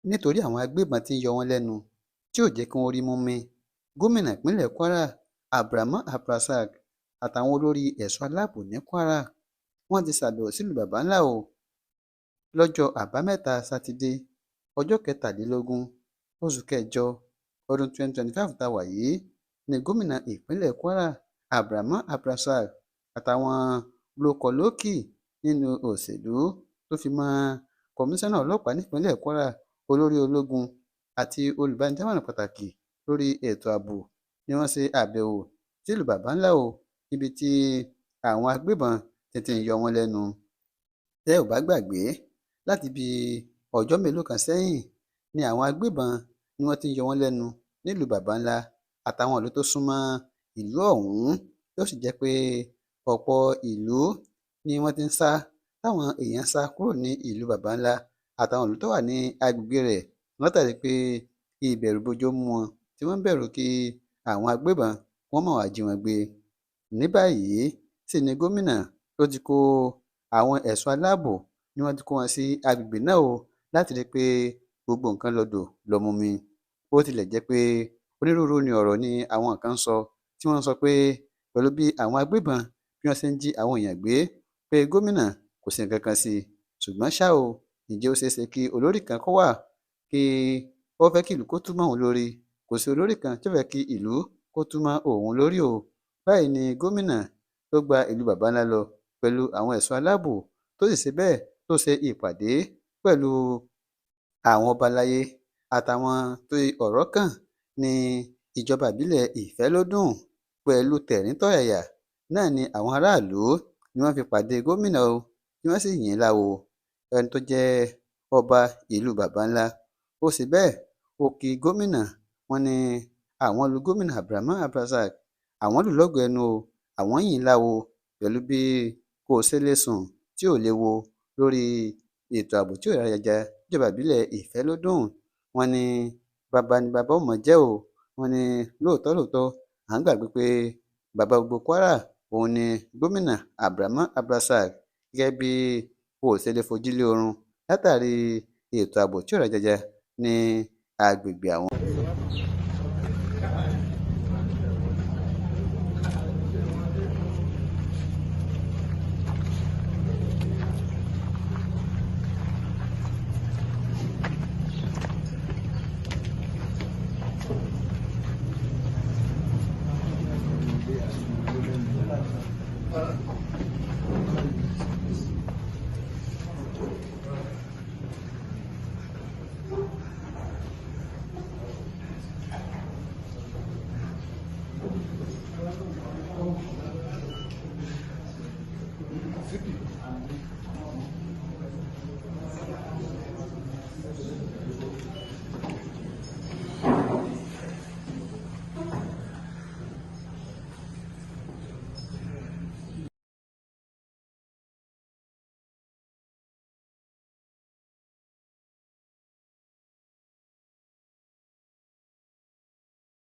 Nítorí àwọn agbébọn tí ń yọ wọ́n lẹ́nu tí ò jẹ́ kí wọ́n rímú mí, gómìnà ìpínlẹ̀ Kwara AbdulRahman AbdulRasaq àtàwọn olórí ẹ̀ṣọ́ aláàbò ní Kwara wọ́n ti ṣàbẹ̀wò sílùú Baba-Ńlá o. Lọ́jọ́ Àbámẹ́ta Sátidé, ọjọ́ 23 oṣù kẹjọ ọdún 2025 tá a wà yìí ní gómìnà ìpínlẹ̀ Kwara AbdulRahman AbdulRasaq àtàwọn lókọ-lókì nínú òṣèlú tó fi mọ́ kọmíṣánná ọlọ́pàá nípìnlẹ̀ Kwara, olórí ológun àti olùbánidámọ̀ràn pàtàkì lórí ètò ààbò ni wọ́n ṣe àbẹ̀wò sílùú Baba-Ńlá o, níbi tí àwọn agbébọn ti ń yọ wọ́n lẹ́nu. Tẹ́ ò bá gbàgbé, láti bíi ọjọ́ mélòó kan sẹ́yìn ni àwọn agbébọn ni wọ́n ti ń yọ wọ́n lẹ́nu nílùú Baba-Ńlá àtàwọn ìlú tó súnmọ́ ìlú ọ̀hún, tó sì jẹ́ pé ọ̀pọ̀ ìlú ni wọ́n ti ń sá, táwọn èèyàn sá kúrò ní ìlú Baba-Ńlá àtàwọn ìlú tó wà ní agbègbè rẹ̀ látàrí pé ìbẹ̀rùbojo mú wọn, tí wọ́n ń bẹ̀rù kí àwọn agbébọn wọ́n má wàá jí wọn gbé. Ní báyìí sì ni gómìnà ló ti kó àwọn ẹ̀ṣọ́ aláàbò ni wọ́n ti kó wọn sí agbègbè náà o, láti rí i pé gbogbo nǹkan lọdọ̀ lọmumi. Bó tilẹ̀ jẹ́ pé onírúurú ni ọ̀rọ̀ ni àwọn kan ń sọ, tí wọ́n ń sọ pé pẹ̀lú bí àwọn agbébọn bí wọ́n ṣe ń jí àwọn èèyàn gbé, pé gómìnà kò ṣe nǹkan kan sí i. Ṣùgbọ́n ṣá o, ǹjẹ́ ó ṣeé ṣe kí olórí kan kó wà kí ó fẹ́ kí ìlú kó tú mọ́ òun lórí? Kò sí olórí kan tí ó fẹ́ kí ìlú kó tú mọ́ òun lórí o. Báyìí ni gómìnà tó gba ìlú Baba-Ńlá lọ pẹ̀lú àwọn ẹ̀ṣọ́ aláàbò, tó sì ṣe bẹ́ẹ̀ tó ṣe ìpàdé pẹ̀lú àwọn ọba aláyé àtàwọn tó ọ̀rọ̀ kàn ní ìjọba ìbílẹ̀ Ìfẹ́lódùn. Pẹ̀lú tẹ̀ríntọ̀yàyà náà ni àwọn aráàlú ni wọ́n fi pàdé gómìnà o, tí wọ́n sì yìn ín láwo. Ẹni tó jẹ́ ọba ìlú Baba-Ńlá ó ṣe bẹ́ẹ̀ ó kí gómìnà. Wọ́n ní àwọn lu gómìnà AbdulRahman AbdulRasaq, àwọn lù lọ́gọ ẹnu o, àwọn yìn ín láwo pẹ̀lú bí kò ṣe lè sùn tí ò lè wo lórí ètò ààbò tí ò rájaja níjọba ìbílẹ̀ Ìfẹ́lódùn. Wọ́n ní bàbá ni bàbá ó mọ̀ jẹ́ o. Wọ́n ní lóòótọ́ lóòótọ́ à ń gbàgbé pé bàbá gbogbo Kwara òun ni gómìnà AbdulRahman AbdulRasaq, gẹ́gẹ́ bí kò ṣe lè fojú lé oorun látàrí ètò ààbò tí ò rájaja ní agbègbè àwọn.